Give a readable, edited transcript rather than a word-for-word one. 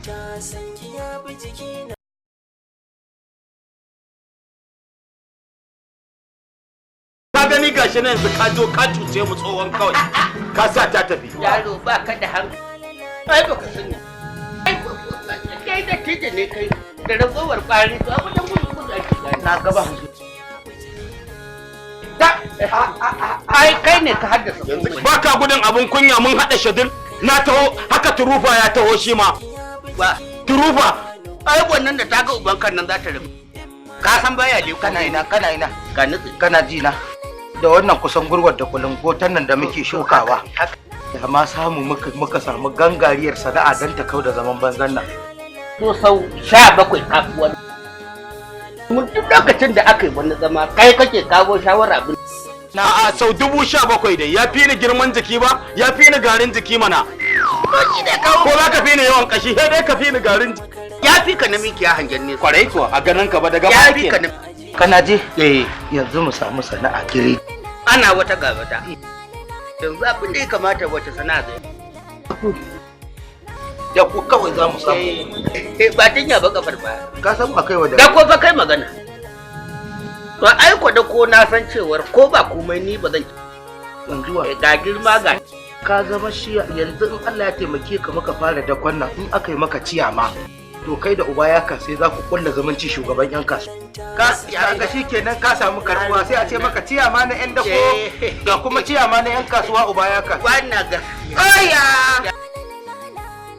Cuta sanki ya bi jikina. Ka gani, gashi nan yanzu ka zo ka cuce mu, tsohon kawai ka sa ta tafi. Yaro, ba ka da hankali, ai baka sani, ai kai da tije ne, kai da ragowar kwari. To, abu da gudu gudu ake gani. Na gaba. Da ai kai ne ka haddasa komai. Ba ka gudun abun kunya, mun haɗa schedule, na taho haka, Turufa ya taho shi ma. Ba. Turufa. Ai wannan da ta ga uban kan nan za ta rabu, ka san baya le. Kana ina? Kana ina? Ka nutse. Kana ji na? Da wannan kusan gurwar da kulungotan nan da muke shukawa, da ma samu muka samu gangariyar sana'a don ta kau da zaman banzan nan. To, sau 17 kafi wani mun. Duk lokacin da aka yi wani zama, kai kake kawo shawara abin. A'a, sau 17,000 dai ya fi ni girman jiki ba, ya fi ni garin jiki mana. Ko za ka fi ni yawan kashi? Sai dai ka fi ni garin jiki. Ya fi ka na mikiya hangen nesa. Kwarai kuwa, a ganin ka ba daga Ya baya fi ka kenan. na Kana ji? Eh. Yanzu mu samu sana'a kiri. Ana wata ga wata. Yanzu abin da ya kamata, wace sana'a zai Da ku kawai za mu samu. Eh, ba tinya ba, kafar ba. Ka san ba kai wa Da da ko fa kai magana. To, ai ko da ko na san cewar ko ba komai ni ba zan Yanzu wa ga girma ga ka zama shi yanzu. In Allah ya taimake ka muka fara dakon nan, in aka yi maka ciyama, to kai da uba ya sai za ku kulla zumunci, shugaban yan kasuwa. Ka ga shikenan, ka samu karbuwa, sai a ce maka ciyama na yan dako, ga kuma ciyama na yan kasuwa, uba ya ka. Wannan ga Aya!